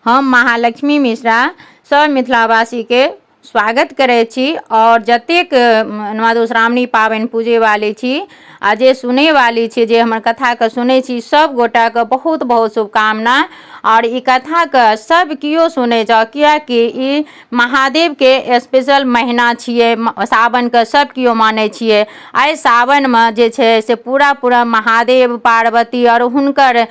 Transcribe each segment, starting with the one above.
हम महालक्ष्मी मिश्रा सब मिथिलावासीके स्वागत करै छी आओर जतेक मधुश्रावणी पाबनि पूजैवाली छी आ जे सुनैवाली छी जे हमर कथाके सुनै छी सब गोटाके बहुत बहुत शुभकामना। आओर ई कथाके सब केओ सुनै जाउ, किएकि ई महादेवके स्पेशल महीना छियै। सावनके सब केओ मानै छियै। एहि सावनमे जे छै से पूरा पूरा महादेव पार्वती आओर हुनकर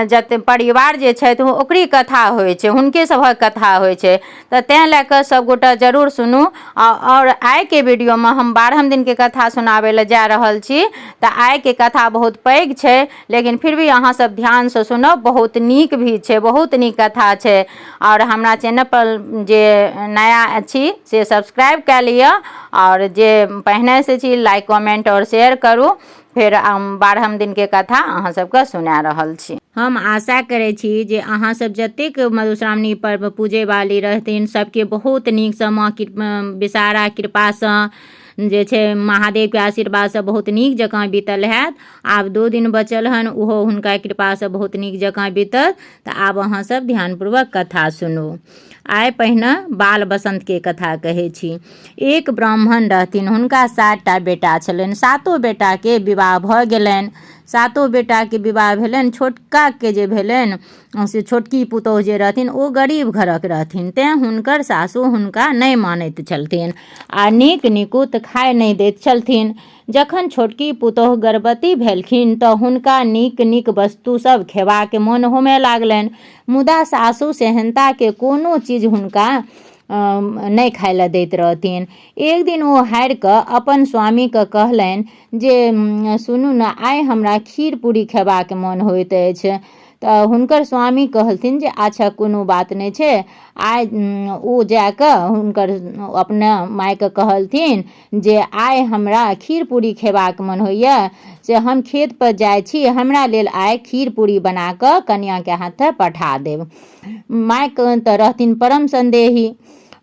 जते परिवार जे छथि ओकरे कथा होइ छै, हुनके सभक कथा होइ छै। तऽ तैँ लए कऽ सभगोटा जरूर सुनू। आओर आइके वीडियोमे हम 12म दिनके कथा सुनाबै लए जा रहल छी। तऽ आइके कथा बहुत पैघ छै, लेकिन फिर भी अहाँ सब ध्यानसँ सुनब, बहुत नीक भी छै, बहुत नीक कथा छै। आओर हमरा चैनल पर जे नया छी से सब्सक्राइब कए लिअ, आओर जे पहिनेसँ छी लाइक कमेंट आओर शेयर करू। फेर हम 12म दिनके कथा अहाँ सबके सुना रहल छी। हम आशा करै छी जे अहाँ सब जतेक मधुश्रावणी पर्व पूजैवाली रहथिन सबके बहुत नीकसँ माँ विषहारा कृपासँ जे छै महादेवके आशीर्वादसँ बहुत नीक जकाँ बीतल हैत। आब 2 दिन बचल हन, ओहो हुनका कृपासँ बहुत नीक जकाँ बीतत। तऽ आब अहाँ सब ध्यानपूर्वक कथा सुनू। आइ पहिने बाल बसन्तके कथा कहै छी। एक ब्राह्मण रहथिन, हुनका 7टा बेटा छलनि। 7 बेटाके विवाह भऽ गेलनि। 7 बेटाके विवाह भेलनि। छोटकाके जे भेलनि से छोटकी पुतोहु जे रहथिन ओ गरीब घरक रहथिन, तेँ हुनकर सासु हुनका नहि मानैत छलथिन आ नीक निकुत खाय नहि दैत छलथिन। जखन छोटकी पुतोहु गर्भवती भेलखिन तऽ हुनका नीक नीक वस्तु सब खेबाक मोन होमय लागलनि, मुदा सासु सेहन्ताके कोनो चीज हुनका नहि खाय लए दैत रहथिन। एक दिन ओ हारि कऽ अपन स्वामीके कहलनि जे सुनू ने, आइ हमरा खीर पूरी खेबाक मोन होइत अछि। तऽ हुनकर स्वामी कहलथिन जे अच्छा कोनो बात नहि छै। आइ ओ जाकऽ हुनकर अपना मायके कहलथिन जे आइ हमरा खीर पूरी खेबाक मन होइए, से हम खेतपर जाइ छी, हमरा लेल आइ खीर पूरी बना कऽ कनिआँके हाथे पठा देब। मायके तऽ रहथिन परम सन्देही।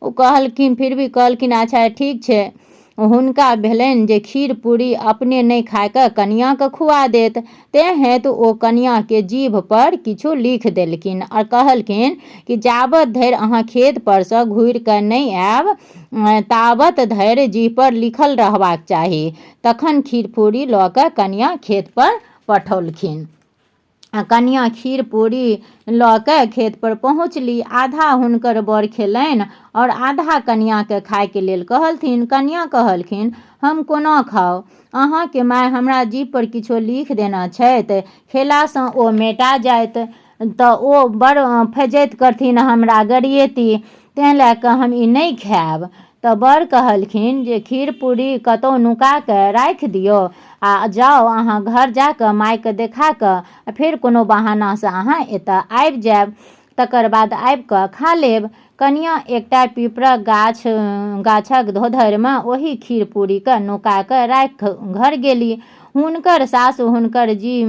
ओ कहलखिन, फिर भी कहलखिन अच्छा ठीक छै। हुनका भेलनि जे खीर पूरी अपने नहि खाकऽ कनिआँके खुआ देत, तेँ हेतु ओ कनिआँके जीभपर किछु लिख देलखिन आओर कहलखिन कि जाबत धरि अहाँ खेतपरसँ घुरिकऽ नहि आयब ताबत धरि जीभपर लिखल रहबाक चाही। तखन खीर पूरी लऽ कऽ कनिआँ खेतपर पठौलखिन। आ कनिआँ खीर पूरी लऽ कऽ खेतपर पहुँचली। आधा हुनकर बर खेलनि आओर आधा कनिआँके खायके लेल कहलथिन। कनिआँ कहलखिन, हम कोना खाउ? अहाँके माय हमरा जीभपर किछो लिख देने छथि, खेलासँ ओ मेटा जायत तऽ ओ बड़ फैजैत करथिन, हमरा गरियेती, तेँ लए कऽ हम ई नहि खायब। तऽ बर कहलखिन जे खीर पूरी कतहु नुका कऽ राखि दियौ आ जाउ अहाँ घर जा कऽ मायके देखा कऽ आ फेर कोनो बहानासँ अहाँ एतऽ आबि जायब, तकर बाद आबि कऽ खा लेब। कनिआँ एकटा पीपरक गाछ गाछक धोधरिमे ओहि खीर पूरीके नुका कऽ राखि घर गेली। हुनकर सासु हुनकर जी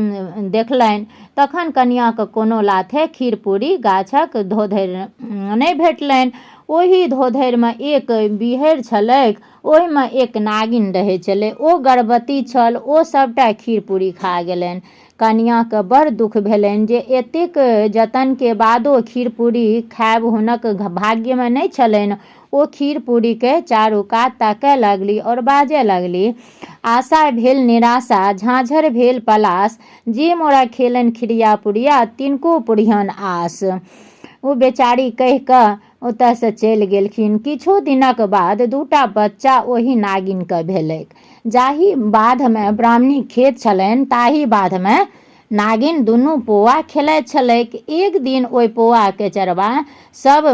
देखलनि, तखन कनिआँके कोनो लाथे खीर पूरी गाछक धोधरि नहि भेटलनि। ओहि धोधरिमे एक बीहरि छलैक, ओहिमे एक नागिन रहै छलै। ओ गर्भवती छल। ओ सभटा खीर पूरी खा गेलनि। कनिआँके बड़ दुःख भेलनि जे एतेक जतनके बादो खीर पूरी खायब हुनक भाग्यमे नहि छलनि। ओ खीर पूरीके चारू कात ताकय लागली आओर बाजय लागली, आशा भेल निराशा, झाँझर भेल पलास, जे मोरा खेलनि खिरिया पुरिया, तिनको पुरिहन आस। ओ बेचारी कहि कऽ ओतयसँ चलि गेलखिन। किछु दिनक बाद 2टा बच्चा ओहि नागिनके भेलैक। जाहि बाधमे ब्राह्मणीक खेत छलनि ताहि बाधमे नागिन दुनू पौआ खेलाइत छलैक। एक दिन ओहि पौआके चरबा सब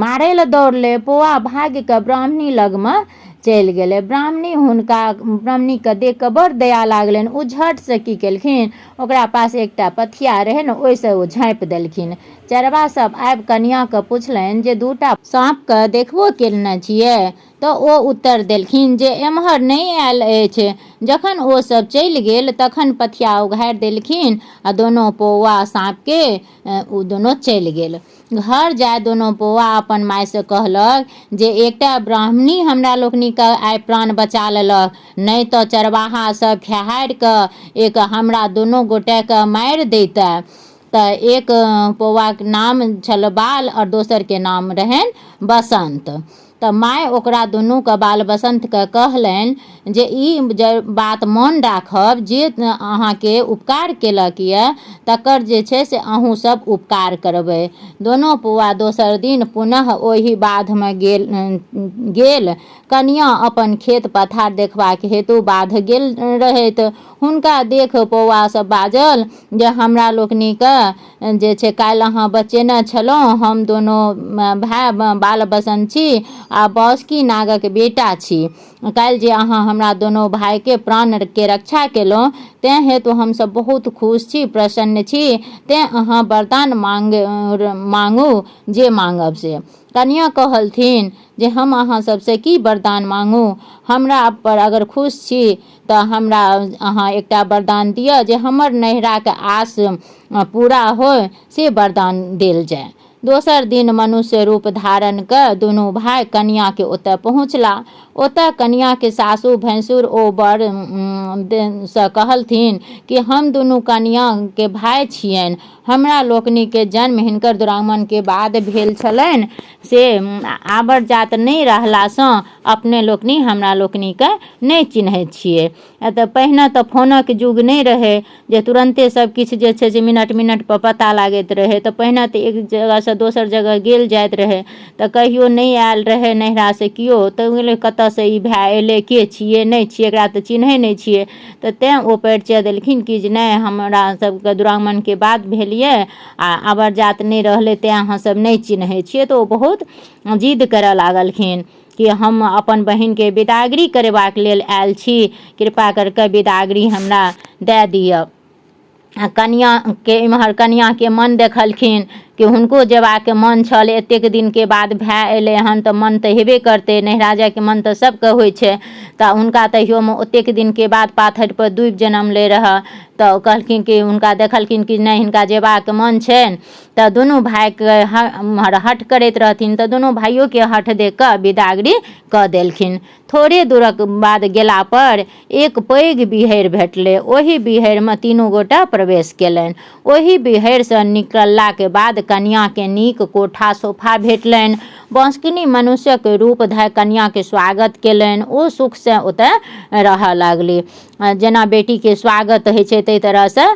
मारै लए दौड़लै। पौआ भागि कऽ ब्राह्मणी लगमे चलि गेलै। ब्राह्मणी हुनका ब्राह्मणीके देख कऽ बड़ दया लागलनि। ओ झटसँ की केलखिन, ओकरा पास एकटा पथिया रहै ने, ओहिसँ ओ झाँपि देलखिन। चरबा सब आबि कनिआँके पुछलनि जे 2टा साँपके देखबो केने छियै? तऽ ओ उत्तर देलखिन जे एम्हर नहि आयल अछि। जखन ओ सब चलि गेल तखन पथिया उघारि देलखिन आ दोनो पौआ साँपके ओ दोनो चलि गेल। घर जाय दोनो पौआ अपन मायसँ कहलक जे एकटा ब्राह्मणी हमरा लोकनिके आइ प्राण बचा लेलक, नहि तऽ चरवाहा सब खेहारि कऽ एक हमरा दोनो गोटेके मारि दैते। तऽ एक पौआके नाम छल बाल आओर दोसरके नाम रहनि बसन्त। तऽ माय ओकरा दुनूके बाल बसन्तके कहलनि जे ई जे बात मोन राखब जे अहाँके उपकार केलक यऽ तकर जे छै से अहूँ सब उपकार करबै। दुनू पौआ दोसर दिन पुनः ओहि बाधमे गेल गेल। कनियाँ अपन खेत पथार देखबाक हेतु बाध गेल रहथि। हुनका देख पौआ सब बाजल जे हमरा लोकनिके जे छै काल्हि अहाँ बचेने छलहुँ, हम दुनू भाय बाल बसन्त छी आ बासुकी नागक बेटा छी। काल्हि जे अहाँ हमरा दुनू भायके प्राणके रक्षा केलहुँ तेँ हेतु हमसभ बहुत खुश छी, प्रसन्न छी। तेँ अहाँ वरदान मांगू जे मांगब से। कनियाँ कहलथिन जे हम अहाँ सभसँ की वरदान मांगू, हमरा पर अगर खुश छी तऽ हमरा अहाँ एकटा वरदान दिअ जे हमर नैहराके आस पूरा होय से वरदान देल जाय। दोसर दिन मनुष्य रूप धारण कऽ दुनू भाय कनियाँके ओतऽ पहुँचला। ओतऽ कनियाँके सासु भैंसुर ओ वर सँ कहलथिन कि हम दुनू कनियाँके भाय छियनि। हमरा लोकनिके जन्म हिनकर दुरागमनके बाद भेल छलनि से आबर जात नहि रहलासँ अपने लोकनि हमरा लोकनिके नहि चिन्हैत छियै। तऽ पहिने तऽ फोनक युग नहि रहै जे तुरन्ते सब किछु जे छै से मिनट मिनटपर पता लागैत रहै। तऽ पहिने तऽ एक जगहसँ दोसर जगह गेल जाइत रहै तऽ कहियो नहि आयल रहै नैहरासँ केओ तऽ गेलै कतऽसँ ई भाय एलै, के छियै नहि छियै, एकरा तऽ चिन्है नहि छियै। तऽ तैँ ओ परिचय देलखिन कि जे नहि हमरा सबके दुरागमनके बाद भेल यऽ आ आबर जात नहि रहलै तैँ अहाँ सब नहि चिन्है छियै। तऽ ओ बहुत जिद करऽ लागलखिन कि हम अपन बहिनके बिदागरी करेबाक लेल आयल छी, कृपा करिके बिदागरी हमरा दए दिअ। आ कनिआँके इम्हर कनिआँके मन देखलखिन कि हुनको जेबाके मन छल, एतेक दिनके बाद भाय एलै हन तऽ मन तऽ हेबे करतै, नैहरा जाइके मन तऽ सबके होइ छै। तऽ हुनका तहियोमे ओतेक दिनके बाद पाथरि पर दूबि जनमलै रहऽ तऽ ओ कहलखिन कि हुनका देखलखिन कि नहि हिनका जेबाक मन छनि। तऽ दुनू भायके हठ करैत रहथिन तऽ दुनू भाइयोके हठ देख कऽ बिदागरी कऽ देलखिन। थोड़े दूरक बाद गेलापर एक पैघ बीहरि भेटलै। ओहि बीहरिमे तीनू गोटा प्रवेश केलनि। ओहि बीहरिसँ निकललाक बाद कनियाँकेँ नीक कोठा सोफा भेटलनि। बाँसुकिनी मनुष्यक रूप धए कनियाँके स्वागत केलनि। ओ सुखसँ ओतए रहऽ लागलि। जेना बेटीके स्वागत होइ छै ताहि तरहसँ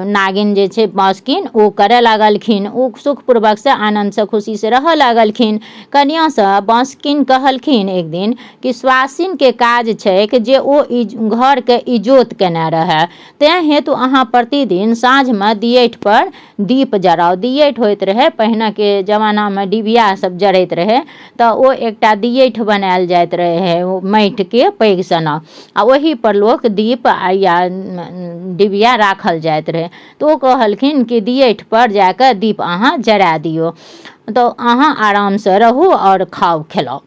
नागिन जे छै बाँसुकिन ओ करऽ लागलखिन। ओ सुखपूर्वकसँ आनन्दसँ खुशीसँ रहऽ लागलखिन। कनिआँसँ बाँसुकिन कहलखिन एक दिन कि सुआसिनके काज छैक जे ओ घरके इजोत केने रहए, तेँ हेतु अहाँ प्रतिदिन साँझमे दियैठपर दीप जराउ। दियैठ होइत रहै पहिनेके जमानामे, डिबिया सब जरैत रहै तऽ ओ एकटा दियैठ बनायल जाइत रहै माटिके पैघ सनक आ ओहिपर लोक दीप या डिबिया राखल जाइत रहै। तऽ ओ कहलखिन कि दियैठपर जाकऽ दीप अहाँ जरा दियौ तऽ अहाँ आरामसँ रहू आओर खाउ खेलाउ।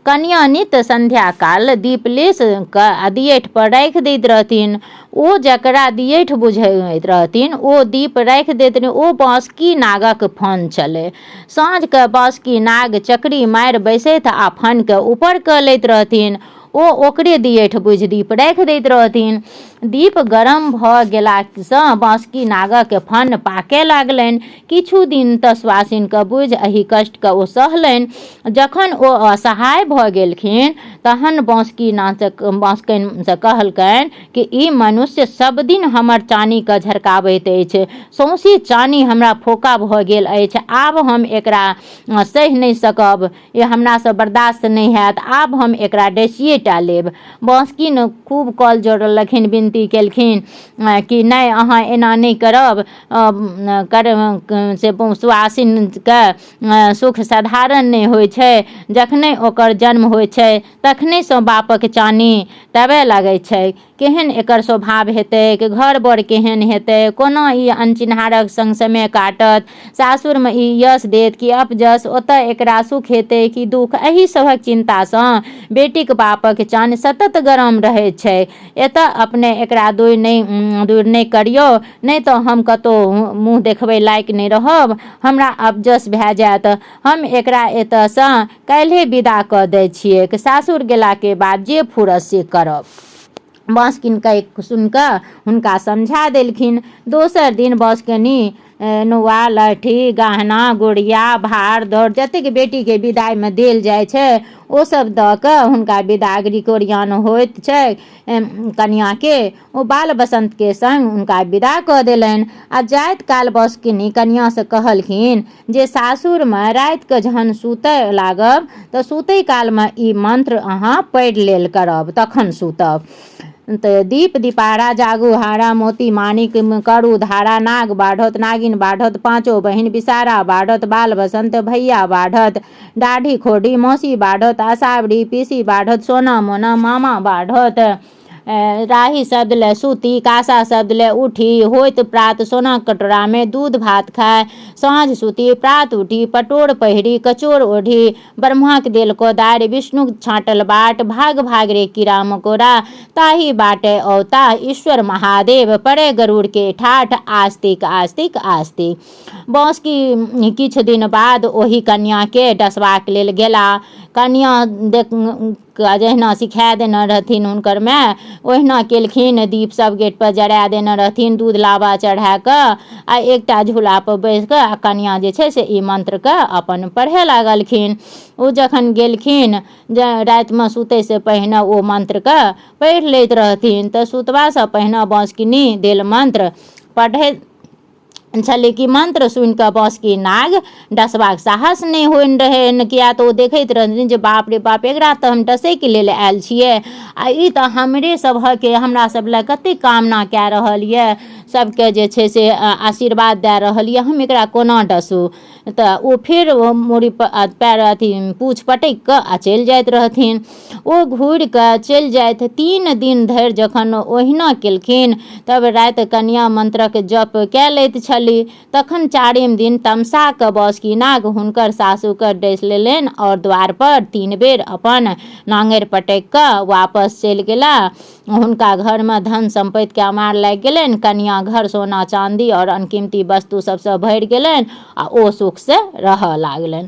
कनियाँ नित संध्या काल दीप लेस कऽ आ दियैठ पर राखि दैत रहथिन। ओ जकरा दियैठ बुझैत रहथिन ओ दीप राखि दैत रहै। ओ बाँसुकी नागक फन छलै। साँझके बाँसुकी नाग चकरी मारि बैसैत आ फनके ऊपर कऽ लैत रहथिन। ओ ओकरे दियैठ बुझि दीप राखि दैत रहथिन। दीप गरम भऽ गेलासँ बाँसुकी नागक फन पाकय लागलनि। किछु दिन तऽ सुआसिनके बुझि एहि कष्टके ओ सहलनि। जखन ओ असहाय भऽ गेलखिन तहन बाँसुकी नाचक बाँसुकिनसँ कहलकनि कि ई मनुष्य सब दिन हमर चानीके झरकाबैत अछि, सौँसे चानी हमरा फोका भऽ गेल अछि। आब हम एकरा सहि नहि सकब, ई हमरासँ बर्दाश्त नहि हैत, आब हम एकरा डसिए टा लेब। बाँसुकिन खूब कल जोड़लखिन, विनती केलखिन कि नहि अहाँ एना नहि करब, कर से सुआसिनके सुख साधारण नहि होइ छै। जखने ओकर जन्म होइ छै तखनेसँ बापक चानी तबे लगै छै। केहन एकर स्वभाव हेतैक, घर बर केहन हेतै, कोना ई अनचिन्हारक संग समय काटत, सासुरमे ई यश देत कि अपजस, ओतऽ एकरा सुख हेतै कि दुख, एहि सभक चिन्तासँ बेटीक बापक चान सतत गरम रहैत छै। एतऽ अपने एकरा दूर नहि करियौ, नहि तऽ हम कतहु मुँह देखबै लायक नहि रहब, हमरा अपजस भए जायत। हम एकरा एतऽसँ काल्हिए विदा कऽ दै छियैक, सासुर गेलाके बाद जे फुरत से करब। बाँसुकिन कहि सुनि कऽ हुनका समझा देलखिन। दोसर दिन बाँसुकिनी नुआ लहठी गहना गुड़िया भार दौड़ जतेक बेटीके विदाइमे देल जाइ छै ओ सब दऽ कऽ हुनका विदागरीके ओरियान होइत छै। कनिआँके ओ बाल बसन्तके सङ्ग हुनका विदा कऽ देलनि आ जाइत काल बसकिनी कनिआँसँ कहलखिन जे सासुरमे रातिके जहन सुतय लागब तऽ सुतय कालमे ई मन्त्र अहाँ पढ़ि लेल करब तखन सुतब। तऽ दीप दीपारा जागू हारा मोती माणिक करू धारा नाग बाढ़त नागिन बाढ़त पाँचो बहिन विसारा बाढ़त बाल बसन्त भैया बाढ़त दाढ़ी खोढ़ी मौसी बाढ़त असावरी पीसी बाढ़त सोना मोना मामा बाढ़त। राही शब्द लए सूती, कासा शब्द लए उठी, होइत प्रात सोनाक कटोरामे दूध भात खाय, साँझ सूती, प्रात उठी, पटोर पहिरी, कचोर ओढ़ी, ब्रह्माक देल कोदारि, विष्णुक छाँटल बाट, भाग भाग रे कीड़ा मकोड़ा, ताहि बाटे औताह ईश्वर महादेव, पड़े गरुड़ के ठाठ, आस्तिक आस्तिक आस्तिक। बाँसकी किछु दिन बाद ओहि कन्याके डसबाक लेल गेला। कन्या देख के जहिना सिखा देने रहथिन हुनकर माय ओहिना केलखिन। दीप सब गेटपर जरा देने रहथिन, दूध लाबा चढ़ा कऽ आ एकटा झूलापर बैस कऽ आ कनिआँ जे छै से ई मन्त्रके अपन पढ़य लागलखिन। ओ जखन गेलखिन जे रातिमे सुतयसँ पहिने ओ मन्त्रके पढ़ि लैत रहथिन तऽ सुतबासँ पहिने बाँसकिनी देल मन्त्र पढ़ैत छलै कि मन्त्र सुनि कऽ बाँसुकी नाग डसबाक साहस नहि होइन रहनि, किया तऽ ओ देखैत रहथिन जे बाप रे बाप, एकरा तऽ हम डसैके लेल आयल छियै आ ई तऽ हमरे सभके हमरा सभ लए कतेक कामना कए रहल यऽ, सभके जे छै से आशीर्वाद दए रहल यऽ, हम एकरा कोना डसू। तऽ ओ फेर ओ मूड़ी पएर अथी पूँछ पटकि कऽ आ चलि जाइत रहथिन। ओ घुरि कऽ चलि जाइत। 3 दिन धरि जखन ओहिना केलखिन तब राति कनियाँ मन्त्रक जप कए लैत छली। तखन चारिम दिन तमसा कऽ बासुकीनाग हुनकर सासुके डसि लेलनि आओर द्वारपर 3 बेर अपन नाङ्गरि पटकि कऽ वापस चलि गेला। हुनका घरमे धन सम्पत्तिके अमार लागि गेलनि। कनियाँ घर सोना चाँदी आओर अनकीमती वस्तु सबसँ भरि गेलनि आ ओ सुखसँ रहऽ लागलनि।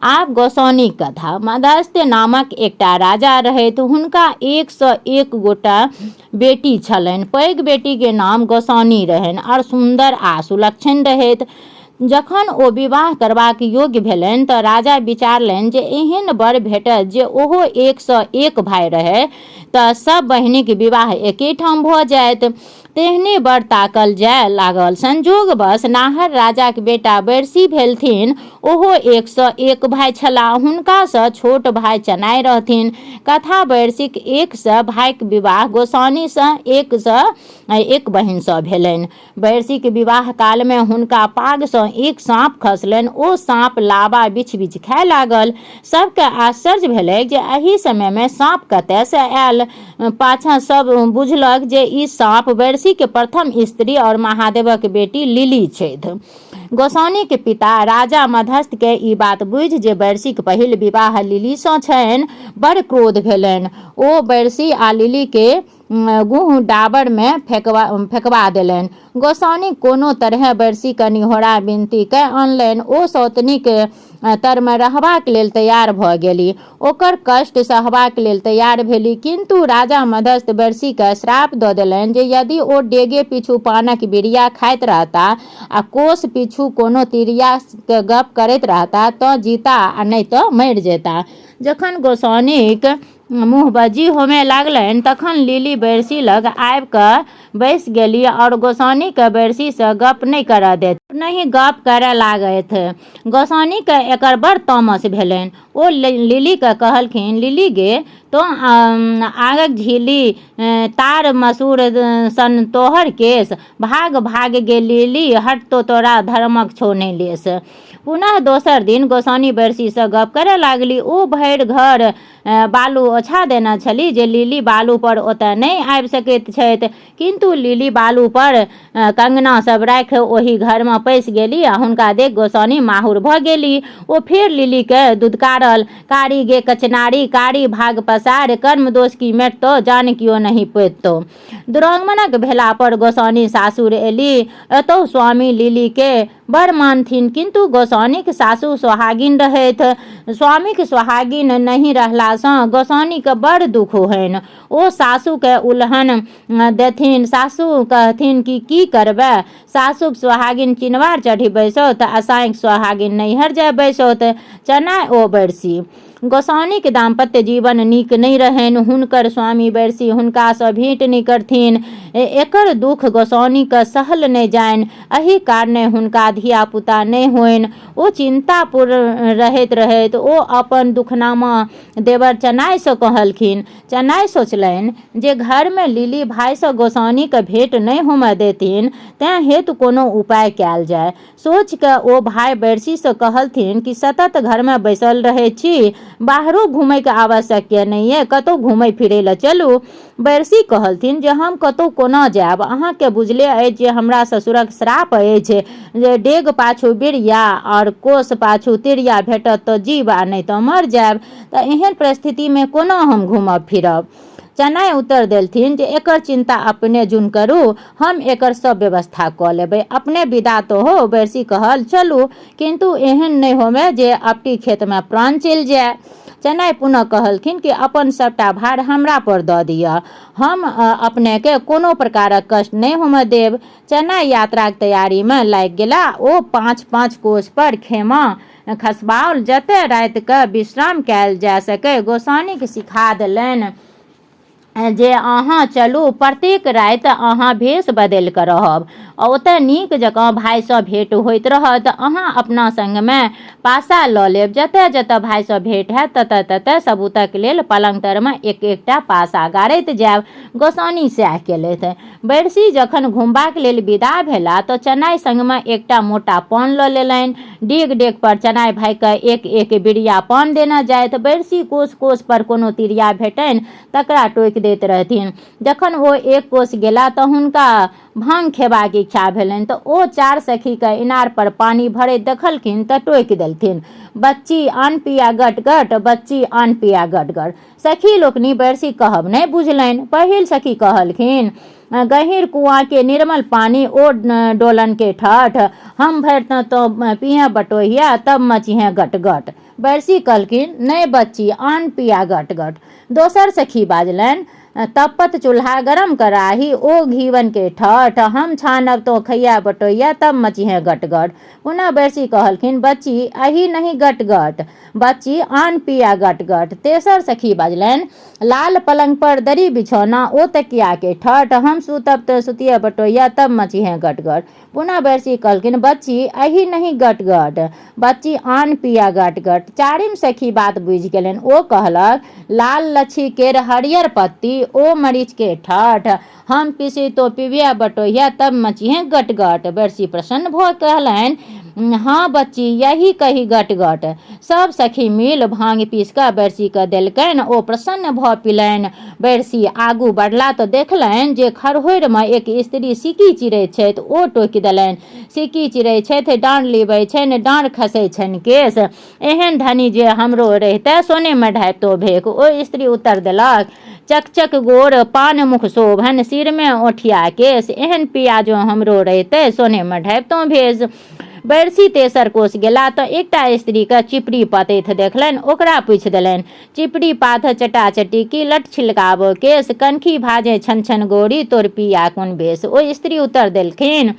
आब गोसाउनिक कथा। मदस्त्य नामक एकटा राजा रहथि। हुनका 101 गोटा बेटी छलनि। पैघ बेटीके नाम गोसाउनि रहनि आओर सुन्दर आ सुलक्षण रहथि। जखन ओ विवाह करबाक योग्य भेलनि तऽ राजा विचारलनि जे एहन वर भेटत जे ओहो 101 भाय रहय तऽ सब बहिनिक विवाह एकेठाम भऽ जायत। तेहने वर ताकल जाय लागल। संजोगवश नाहर राजाक बेटा बैरसी भेलथिन। ओहो 101 भाय छलाह। हुनकासँ छोट भाय चनाइ रहथिन। कथा बैरसीक 100 भाइक विवाह गोसाउनिसँ 101 बहिनसँ भेलनि। बैरसीक विवाह कालमे हुनका पागसँ एक साँप खसलनि। ओ साँप लाबा बिछि-बिछि खाय लागल। सभकेँ आश्चर्य भेलैक जे एहि समयमे साँप कतयसँ आयल। पाछाँ सभ बुझलक जे ई साँप बैरसीक प्रथम स्त्री आओर महादेवक बेटी लिली छथि। गोसाउनिक पिता राजा मध्यस्थकेँ ई बात बुझि जे बैरसीक पहिल विवाह लिलीसँ छनि, बड़ क्रोध भेलनि। ओ बैरसी आ लिलीकेँ गुह डाबरमे फेकबा देलनि। गोसाउनिक कोनो तरहेँ बैरसीक निहोरा विनती कए अनलनि। ओ सौतनीक तरमे रहबाक लेल तैयार भऽ गेली। ओकर कष्ट सहबाक लेल तैयार भेली। किन्तु राजा मध्यस्थ बैरसीकेँ श्राप दऽ देलनि जे यदि ओ डेगे पिछु पानक बिरिया खाइत रहता आ कोस पिछु कोनो तिरियाक गप करैत रहता तँ जीता आ नहि तँ मरि जेता। जखन गोसाउनिक मुँहबज्जी होमए लागलनि तखन लिली बैरसी लग आबि कऽ बैसि गेली आओर गोसाउनिकेँ बैरसीसँ गप्प नहि करऽ देथि। अपनहि गप्प करए लागथि। गोसाउनिकेँ एकर बड़ तामस भेलनि। ओ लिलीकेँ कहलखिन, लिली गे, तोँ आगक झिल्ली, तार मसूर सन तोहर केश। भाग भाग गे लिली, हट तो तोरा धर्मक छौ नहि लेश। पुनः दोसर दिन गोसाउनि बैरसीसँ गप्प करए लागली। ओ भरि घर बालु ओछा देने छली जे लिली बालुपर ओतऽ नहि आबि सकैत छथि। किन्तु लिली बालुपर कंगना सब राखि ओहि घरमे पैसि गेली आ हुनका देख गोसाउनि माहुर भऽ गेली। ओ फेर लिलीकेँ दुदकारल, कारी गे कचनारी, कारी भाग पसार, कर्म दोष की मेटतौ, जान कियो नहि पेतौ। दुरागमनक भेलापर गोसाउनि सासुर एली। एतहु स्वामी लिलीकेँ बड़ मानथिन, किन्तु गोसाउनिक सासु सोहागिन रहथि। स्वामीक सोहागिन नहि रहलासँ गोसाउनिके बड़ दुख होइन। ओ सासुके उलहन देथिन। सासु कहथिन कि की करबै, सासुक सोहागिन चिनवार चढ़ि बैसौत आ साँइक सोहागिन नैहर जाय बैसौत। चनाइ ओ बैरसी। गोसाउनिक दाम्पत्य जीवन नीक नहि रहनि। हुनकर स्वामी बैरसी हुनकासँ भेँट नहि करथिन। एकर दुख गोसाउनिकेँ सहल नहि जानि। एहि कारणे हुनका धिया-पुता नहि होइन। ओ चिन्तापूर्ण रहैत रहैत ओ अपन दुखनामा देवर चनाइसँ कहलखिन। चनाइ सोचलनि जे घरमे लीली भाइसँ गोसाउनिकेँ भेँट नहि होमय देथिन तेँ हेतु कोनो उपाय कयल जाय। सोचि कऽ ओ भाइ बैरसीसँ कहलथिन कि सतत घरमे बैसल रहैत छी, बाहरो घुमैके आवश्यक नहि अइ, कतहु घुमै फिरै लए चलू। बैरसी कहलथिन जे हम कतहु कोना जायब, अहाँकेँ बुझले अछि जे हमरा ससुरक श्राप अछि जे डेग पाछू बिरिया आओर कोस पाछू तिरिया भेटत तऽ जीब आ नहि तऽ मरि जायब, तऽ एहन परिस्थितिमे कोना हम घूमब फिरब। चनाइ उत्तर देलथिन जे एकर चिन्ता अपने जुन करू, हम एकर सब व्यवस्था कऽ लेबै, अपने विदा तऽ होउ। बैरसी कहल, चलू, किन्तु एहन नहि होमय जे अपटी खेतमे प्राण चलि जाय। चनाइ पुनः कहलथिन कि अपन सबटा भार हमरा पर दऽ दिअ, हम अपनेकेँ कोनो प्रकारक कष्ट नहि होमय देब। चनाइ यात्राक तैयारीमे लागि गेला। ओ पाँच-पाँच कोस पर खेमा खसबाओल, जतय रातिकेँ विश्राम कयल जा सकय। गोसाउनिकेँ सिखा देलनि जे अहाँ चलू, प्रत्येक राति अहाँ भेष बदलि कऽ रहब। ओतय नीक जकाँ भाइसँ भेँट होइत रहत। अहाँ अपना संगमे पासा लऽ लेब। जतय-जतय भाइसँ भेँट हैत ततय-ततय सबूतक लेल पलंग तरमे एक-एकटा पासा गाड़ैत जायब। गोसाउनि सएह केलथि। बैरसी जखन घुमबाक लेल विदा भेला तँ चनाइ संगमे एकटा मोटा पान लऽ लेलनि। डेग-डेग पर चनाइ भाइकेँ एक-एक बिरिया पान देने जाथि। बैरसी कोस-कोस पर कोनो तिरिया भेटनि तकरा टोकि दैत रहथिन। जखन ओ एक कोस गेला तँ हुनका भाँग खेबाक इच्छा भेलनि तँ ओ चारि सखीकेँ इनार पर पानि भरैत देखलखिन तँ टोकि देलथिन, बच्ची आन पिया गट-गट, बच्ची आन पिया गट-गट। सखी लोकनि बैरसी कहब नहि बुझलनि। पहिल सखी कहलखिन, गहींर कुआँ के निर्मल पानी ओ डोलन के ठठ, हम भरितहुँ तो पिहे बटोहिया तब मचिहे गट गट। बैरसी कहलखिन, नहि बच्ची, आन पिया गट गट। दोसर सखी बाजलनि, तपत चूल्हा गरम कराही ओ घीवन के ठठ, हम छानब तो खैया बटोहिया तब मचिहे गट गट। पुनः बैरसी कहलखिन, बच्ची, अही नहि गट गट। बच्ची आन पिया गट गट। तेसर सखी बजलनि, लाल पलंग पर दरी बिछौना ओ तकिया के ठठ, हम सुतब तऽ सुतिय बटोहिया तब मचिहे गट गट। पुनः बैरसी कहलखिन, बच्ची अही नहि गट गट, बच्ची आन पिया गट गट। चारिम सखी बात बुझि गेलनि। ओ कहलक, लाल लच्छी केर हरियर पत्ती ओ मरीच के ठठ, हम पीसी तो पिबिया बटोहिया तब मचिहे गट गट। बैरसी प्रसन्न भऽ कहलनि, हँ बच्ची, यही कही गट गट। सब सखी मिल भांग पीस कऽ बैरसी कऽ देलकनि। ओ प्रसन्न भऽ पिलनि। बैरसी आगू बढ़ला तऽ देखलनि जे खरहोरिमे एक स्त्री सिक्की चिरैत छथि। ओ टोकि देलनि, सिक्की चिरै छथि, डाँड़ लिबै छनि, डाँड़ खसै छनि केश। एहन धनी जे हमरो रहितए, सोनेमे ढाबितो भेख। ओ स्त्री उत्तर देलक, चकचक गोर पान मुख शोभन, सिरमे ओठिया केश, एहन पिया जँ हमरो रहितए, सोनेमे ढाबितहुँ भेष। बैरसी तेसर कोस गेला तँ एकटा स्त्रीकेँ चिपड़ी पतैत देखलनि। ओकरा पूछि देलनि, चिपड़ी पाथ चटाचटी की लट छिलकाबो केश, कनखी भाजे छन छन गोरी, तोर पिया कोन भेष। ओ स्त्री उत्तर देलखिन,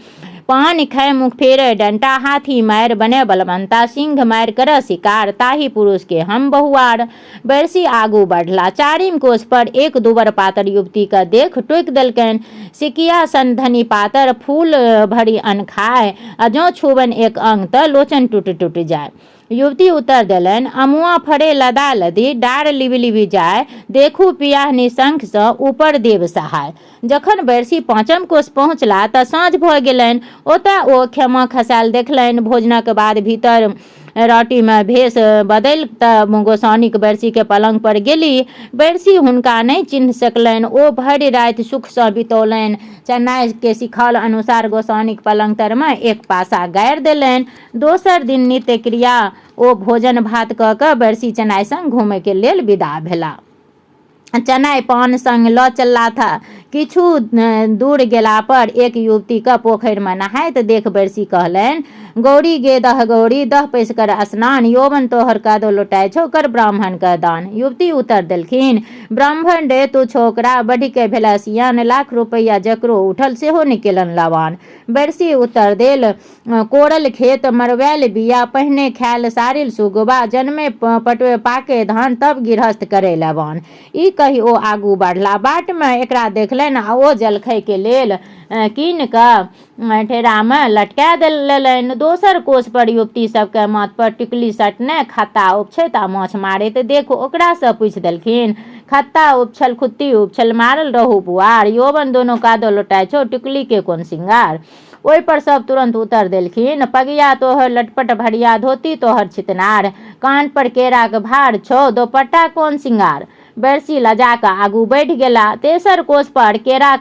पान खाय मुख फेरे डंटा, हाथी मारि बने बलवंता, सिंह मारि करऽ शिकार, ताहि पुरुष के हम बहुआर। बैरसी आगू बढ़ला। चारिम कोस पर एक दुबर पातर युवती के देख टोकि देलकनि, सिकिया सन धनी पातर, फूल भरि अन्न खाय, आ जँ छुबनि एक अंग तऽ लोचन टूटि टूटि जाय। युवती उत्तर देलनि, अमुआ फड़े लदा लदी, डार लिबि लिबि जाय, देखू पियाह निशंकसँ ऊपर देव सहाय। जखन बैरसी पाँचम कोस पहुँचला तऽ साँझ भऽ गेलनि। ओतय ओ खेमा खसायल देखलनि। भोजनक बाद भीतर राटीमे भेष बदलि तऽ गोसाउनिक बैरसीके पलंग पर गेली। बैरसी हुनका नहि चिन्ह सकलनि। ओ भरि राति सुखसँ बितौलनि। चेन्नईके सिखाओल अनुसार गोसाउनिक पलंग तरमे एक पासा गाड़ि देलनि। दोसर दिन नित्य क्रिया ओ भोजन भात कऽ कऽ बैरसी चेन्नई संग घूमयके लेल विदा भेला। चनाइ पान संग लऽ चलला था। किछु दूर गेला पर एक युवतीके पोखरिमे नहाइत देख बैरसी कहलनि, गौरी गे दह गौरी, दह पैस कर स्नान, यौवन तोहर कादो लोटाइ छौ, कर ब्राह्मणके दान। युवती उत्तर देलखिन, ब्राह्मण रे तू छोकरा, बढ़िके भेला सियान, लाख रुपैआ जकरो उठल सेहो नहि केलनि लवान। बैरसी उत्तर देल, कोरल खेत मरवायल बिया, पहिने खायल सारिल सुगबा, जनमे पटवे पाके धान, तब गृहस्थ करे लवान। ई कहि ओ आगू बढ़ला। बाटमे एकरा देखलनि आ ओ जलखैके लेल कीन कऽ ठेरामे लटका लेलनि। दोसर कोस पर युवती सबके माथ पर टिकुली सटने खत्ता उपछैत आ माछ मारैत देख ओकरासँ पूछि देलखिन, खत्ता उपछल खुत्ती उपछल मारल रहू पुआर, यौवन दुनू कादो लोटाइ छौ, टिकुली के कोन सिंगार। ओहि पर सब तुरंत उत्तर देलखिन, पगिया तोहर लटपट भरिया, धोती तोहर छितनार, कान पर केराक भार छौ, दोपट्टा कोन सिंगार। बैरसी लजा कऽ आगू बढ़ि गेला। तेसर कोस पर केरा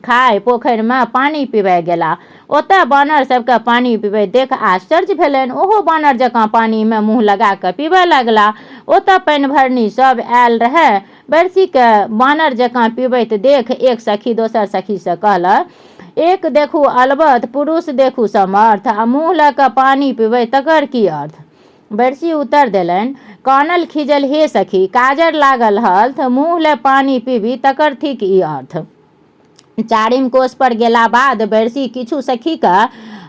खाय पोखरिमे पानि पीबय गेला। ओतय बानर सबके पानि पीबैत देख आश्चर्य भेलनि। ओहो बानर जकाँ पानिमे मुँह लगा कऽ पीबय लगला। ओतय पानिभरनी सब आयल रहय। बैरसीके बानर जकाँ पीबैत देख एक सखी दोसर सखीसँ कहलक, एक देखू अलबत, पुरुष देखू समर्थ, आ मुँह लऽ कऽ पानि पीबै तकर की अर्थ? बैरसी उत्तर देलनि, कानल खीजल हे सखी, काजर लागल हल्थ, मुँह लऽ पानि पीबी तकर थिक ई अर्थ। चारिम कोस पर गेला बाद बैरसी किछु सखीके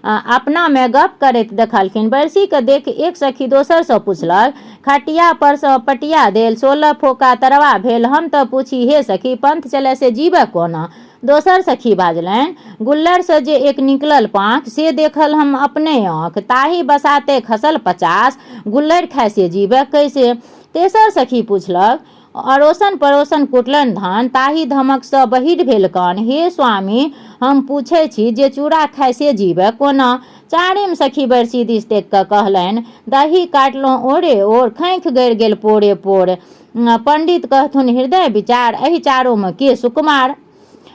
अपनामे गप करैत देखलखिन। बैरसीके देख एक सखी दोसरसँ पुछलक, खटिया परसँ पटिया देल, 16 फोका तरवा भेल, हम तऽ पूछी हे सखी, पंथ चलय से जीबय कोना? दोसर सखी बाजलनि, गुल्लरसँ जे एक निकलल पाँख, से देखल हम अपने आँख, ताहि बसाते खसल 50, गुल्लरि खाय से जीबय कैसे? तेसर सखी पुछलक, अड़ोसन पड़ोसन कुटलनि धान, ताहि धमकसँ बहिर भेल कान, हे स्वामी, हम पूछै छी जे चूड़ा खाय से जीबय कोना? चारिम सखी बैरसी दिस देखि कऽ कहलनि, दही काटलहुँ ओरे ओर, खैंख गड़ि गेल पोरे पोर, पंडित कहथुन हृदय विचार, एहि चारूमे के सुकुमार?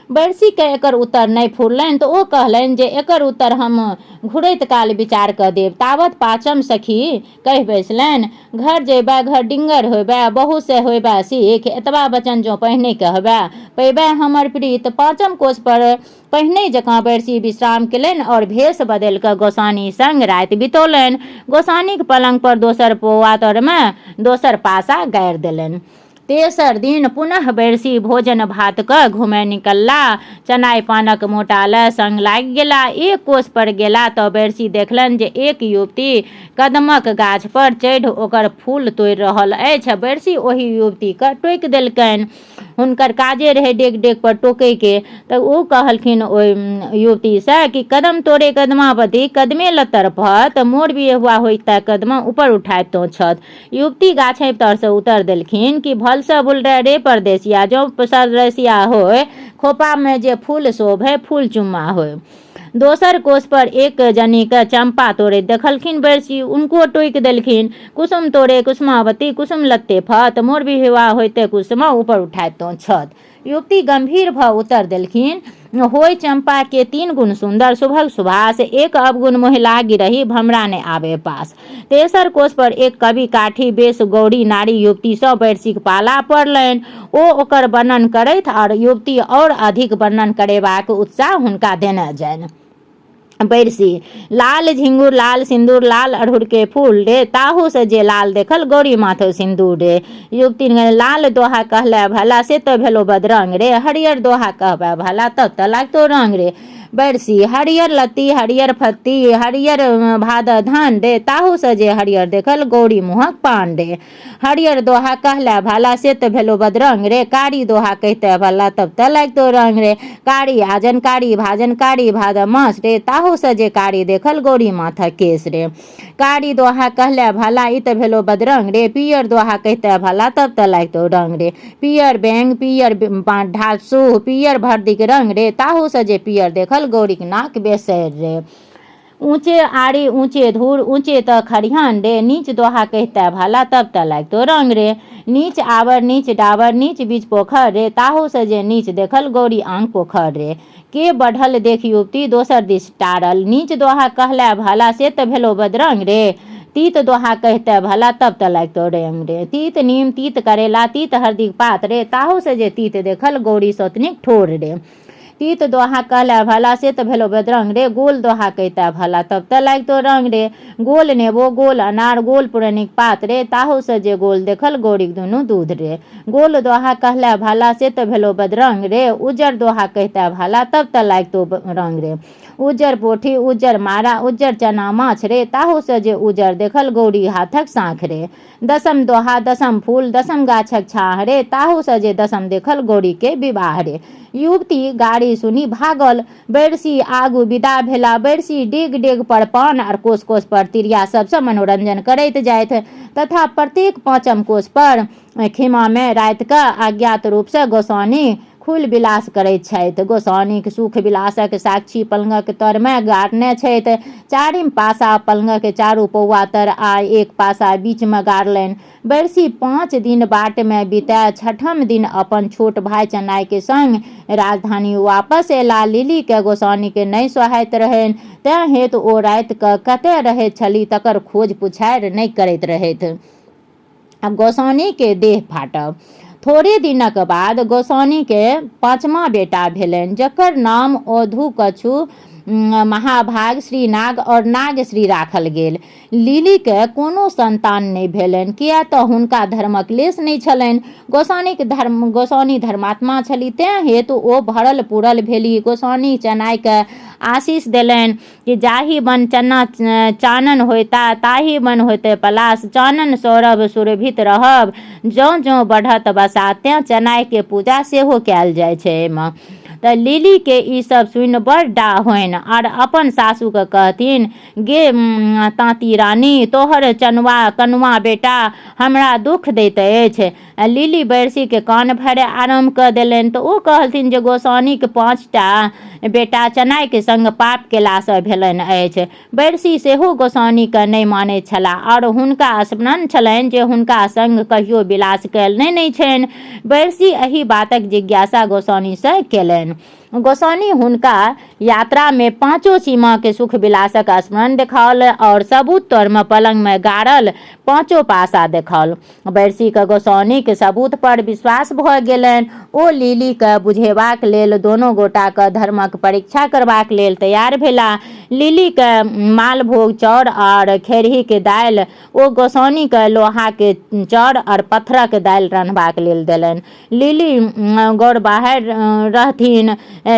बैरसीकेँ एकर उत्तर नहि फुरलनि तऽ ओ कहलनि जे एकर उत्तर हम घुरैत काल विचार कऽ देब। तावत पाँचम सखी कहि बैसलनि, घर जयबे घर डिंगर होयबे, बहु से होयबे सीख, एतबा वचन जँ पहिने कहबे, पयबे हमर प्रीत। पाँचम कोस पर पहिने जकाँ बैरसी विश्राम केलनि आओर भेष बदलि कऽ गोसानी संग राति बितौलनि। गोसानीक पलंग पर दोसर पौआ तरमे दोसर पासा गाड़ि देलनि। तेसर दिन पुनः बैरसी भोजन भात कऽ घुमय निकलला। चनाइ पानक मोटा लए संग लागि गेला। एक कोस पर गेला तऽ बैरसी देखलनि जे एक युवती कदमक गाछ पर चढ़ि ओकर फूल तोड़ि रहल अछि। बैरसी ओहि युवतीकेँ टोकि देलकनि। हुनकर काजे रहै डेग डेग पर टोकैके, तऽ ओ कहलखिन ओहि युवतीसँ कि कदम तोड़े कदमावती, कदमे लत्तर फत, मोर बिहुआ होइता कदमा ऊपर उठायब तो छत। युवती गाछे तरसँ उतर देलखिन कि भलसँ बुलरे रे परदेसिया, जँ सरदेसिया होय, खोपामे जे फूल शोभे फूल चुम्मा होय। दोसर कोस पर एक जनीके चम्पा तोड़ैत देखलखिन बैरसी, उनको टोकि देलखिन, कुसुम तोड़े कुसुमावती, कुसुम लत्ते फत, मोर बिहुआ होइते कुसुमा ऊपर उठायब तो छत। युवती गंभीर भऽ उत्तर देलखिन, होय चम्पा के तीन गुण सुन्दर, सुभग सुभाष, एक अवगुण मोहि लागि रही, भमरा नहि आबे पास। तेसर कोस पर एक कवि काठी बेस गौरी नारी युवतीसँ बैरसीक पाला पड़लनि। ओ ओकर वर्णन करथि आओर युवती आओर अधिक वर्णन करेबाक उत्साह हुनका देने जानि। बैरसी लाल झिंगुर लाल सिन्दूर लाल अड़हुल के फूल रे, ताहू से जे लाल देखल गौरी माथ सिन्दूर रे। युवती लाल दोहा कहले भला से तऽ भेलो बदरंग रे, हरियर दोहा कहबे भला तब तऽ लागतो रंग रे। बैरसी हरियर लत्ती हरियर फत्ती हरियर भाद धान रे, ताहू से जे हरियर देखल गौरी मुँहक पान रे। हरियर दोहा कहले भला से तऽ भेलो बदरंग रे, कारी दोहा कहिते भला तब तऽ लागितो रंग रे। कारी आजन कारी भाजन कारी भाद मास रे, ताहू से जे कारी देखल गौरी माथक केश रे। कारी दोहा कहले भला ई तऽ भेलो बदरंग रे, पियर दोहा कहिते भला तब तऽ लागितो रंग रे। पियर बेंग पियर ढासू पियर भरदीक रंग रे, ताहू से जे पियर देखल गौरीक नाक बेसरि रे। ऊँचे आड़ी ऊँचे धूर ऊँचे तऽ खरिहान रे, नीच दोहा कहिते भला तब तऽ लागितो रंग रे। नीच आबर नीच डाबर नीच बीच पोखर रे, ताहूसँ जे नीच देखल गौरी आंग पोखर रे। के बढ़ल देख युवती दोसर दिस टारल, नीच दोहा कहले भला से तऽ भेलो बदरंग रे। तीत दोहा कहिते भला तब तऽ लागितौ रंग रे। तीत नीम तीत करेला तीत हरदीक पात रे, ताहू से जे तीत देखल गौरी सौतनीक ठोर रे। तीत दोहा कहले भला से तऽ भेलो बदरंग रे, गोल दोहा कहिते भला तब तऽ लागितौ रंग रे। गोल नेबो गोल अनार गोल पुरैनिक पात रे, ताहू से जे गोल देखल गौरीक दुनू दूध रे। गोल दोहा कहले भला से तऽ भेलो बदरंग रे, उज्जर दोहा कहिते भला तब तऽ लागितौ रंग रे। उज्जर पोठी उज्जर मारा उज्जर चना माछ रे, ताहूसँ जे उज्जर देखल गौरी हाथक साँख रे। दसम दोहा दसम फूल दसम गाछक छाँह रे, ताहूसँ जे दसम देखल गौरीके विवाह रे। युवती गाड़ी सुनि भागल, बैरसी आगू विदा भेला। बैरसी डेग डेग पर पान आर कोस कोस पर तिरिया सबसँ मनोरंजन करैत जाथि तथा प्रत्येक पाँचम कोस पर खीमामे रातिकऽ अज्ञात रूपसँ गोसाउनि खुलि विलास करैत छथि। गोसाउनिक सुख विलासक साक्षी पलंगक तरमे गाड़ने छथि। चारिम पासा पलंगक चारू पौआ तर आ एक पासा बीचमे गाड़लनि। बैरसी 5 दिन बाटमे बिताए छठम दिन अपन छोट भाय चनाइके संग राजधानी वापस एला। लिलीके गोसाउनिके नहि सोहाइत रहनि, तेँ हेतु ओ रातिकऽ कतए रहैत छलीह तकर खोज पुछारि नहि करैत रहथि। आब गोसाउनिके देह फाटब। थोड़े दिनक बाद गोसाउनिके पाँचमा बेटा भेलनि, जकर नाम ओधु कछु महाभाग श्रीनाग और नागश्री राखल गेल। लिलीके कोनो संतान नहि भेलनि, किएक तऽ हुनका धर्मक लेश नहि छलनि। गोसाउनिक धर्म गोसाउनि धर्मात्मा छली, तेँ हेतु ओ भरल पुरल भेली। गोसाउनि चनाइके आशीष देलनि कि जाहि बन चना चानन होयता ताहि बन होयतै पलास, चानन सौरभ सुरभित रहब जौं जौं बढ़त बसा। तेँ चनाइके पूजा सेहो कयल जाइ छै एहिमे। तऽ लिलीके ई सब सुनि बड़ डाह होइन आर अपन सासुके कहथिन, गे ताँती रानी, तोहर चनुआ कनुआ बेटा हमरा दुख दैत अछि। लिली बैरसीके कान भरे आरम्भ कऽ देलनि। तऽ ओ कहलथिन जे गोसाउनिक 5टा बेटा चनाइके संग पाप केलासँ भेलनि अछि। बैरसी सेहो गोसाउनिके नहि मानैत छलाह आओर हुनका स्मरण छलनि जे हुनका संग कहियो विलास कयल नहि छनि। बैरसी एहि बातक जिज्ञासा गोसाउनिसँ केलनि। गोसाउनि हुनका यात्रामे पाँचो सीमाके सुख विलासक स्मरण देखाओल आओर सबूत तौरमे पलङ्गमे गाड़ल पाँचो पासा देखाओल। बैरसीके गोसाउनिक सबूत पर विश्वास भऽ गेलनि। ओ लिलीके बुझेबाक लेल दोनो गोटाके धर्मक परीक्षा करबाक लेल तैयार भेलाह। लिलीके मालभोग चाउर आओर खेरहीक दालि ओ गोसाउनिके लोहाके चाउर आओर पत्थरक दालि रन्हबाक लेल देलनि। लिली गौर बाहर रहथिन,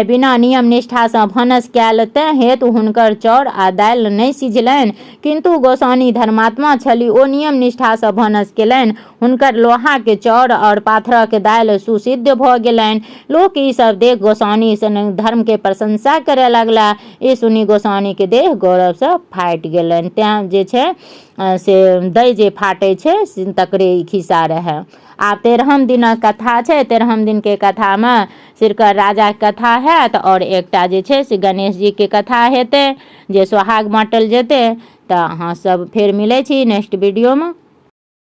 बिना नियम निष्ठासँ भानस कयल, तेँ हेतु हुनकर चाउर आ दालि नहि सिझलनि। किन्तु गोसाउनि धर्मात्मा छली, ओ नियम निष्ठासँ भानस केलनि। हुनकर लोहाके चाउर आओर पाथरक दालि सुसिद्ध भऽ गेलनि। लोक ई सब देख गोसाउनि धर्मके प्रशंसा करय लगला। ई सुनि गोसाउनिके देह गौरवसँ फाटि गेलनि। तेँ जे छै से दही जे फाटै छै तकरे ई खिस्सा रहए। आब 13म दिनक कथा छै। 13म दिनके कथामे सिरकर राजाके कथा हैत आओर एकटा जे छै से गणेश जीके कथा हेतै, जे सोहाग बाँटल जेतै। तऽ अहाँ सब फेर मिलै छी नेक्स्ट वीडियोमे।